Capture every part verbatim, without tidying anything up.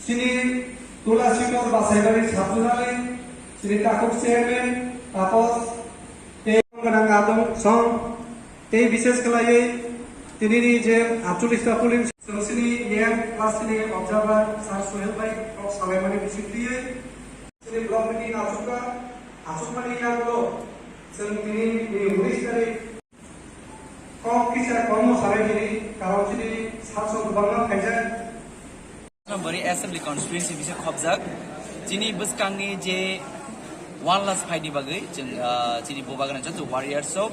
Chini Tulasitor Basaibari Sabjunali, chini takhuk chairman, Tapos, tei gwnang adong song, tei bises khlaiwi tinini je achulista polling, chwng chini E M class ni observer Sir Sohel bai kok salaimani bisingtwi, chini block meeting achukha, achukmani yagulo chwng tini ni unis tarik kok kisa kormo salai tini, karon chini salsong kwbangma khaijak. Bari Assembly Constituency bisa khobjak. Chini bwskangni je one last fight ni bagwi chwng, ah, chini Bubagra joto warriors rok,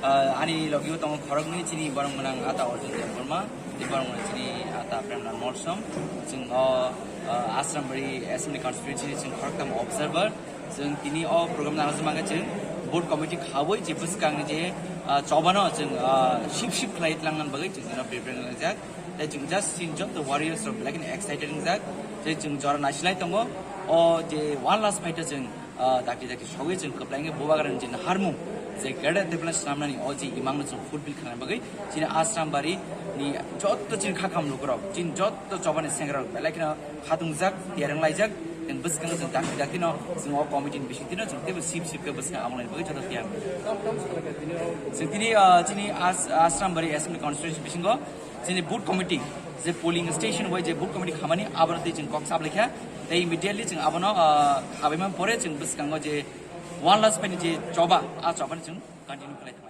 ah, ani logi o tongo khoroknwi chini borok mwnang ata Arjun Debbarma, tei borok mwnang chini ata Premlal Molsom. Chwng o, ah, Asrambari Assembly Constituency ni chwng khoroktham observer. Chwng tini o program nang mangkha chwng board committee khawi je bwskangni je, ah, chobano chwng, ah, sip sip khlai tlang bagwi chwng tino prepare laijak. Tei chwng just chini joto warriors rok belai kheno excited wngjak. Tei chwng jora naisilai tongo. O je one last fight o chwng, ah, dakti dakti sogwi chwng kwplainge Bubagrani je naharmung je greater development swnamnani o je imangno chwng fulfill khlana bagwi chini Asrambari ni joto chini kha kam lukurok, chini joto chobani sengrok belai kheno khatungjak, tiyar wnglaijak, chwng bwskango chwng dakti daktino chwng o committee ni bisingtwino chwng teibo sip sip khe bwskang amolni bagwi joto tiyar. Chwng tini, ah, chini As-, Asrambari Assembly Constituency bisingo chini booth committee, je polling station bai je booth committee khamani abono tei chwng kok saplaikha, tei immediately chwng abono, ah, khabaima pore chwng bwskango je one last fight ni je choba, a chobani chwng continue khlai thanglaikha.